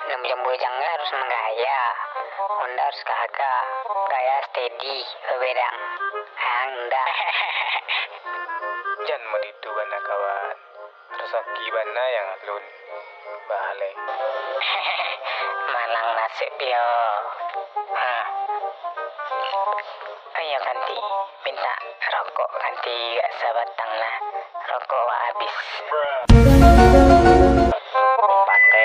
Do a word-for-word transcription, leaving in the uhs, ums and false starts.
Nan bujang-bujang harus manggaya. Honda harus gagah. Gaya steady, babedang. Ang dah. Jan moditu bana, kawan. Rasaki bana yang alun. Bahalai. Malang nasib yo. Ha. Ayo kanti, minta rokok kanti gak sabatang lah. Rokok wak habis. Pantai.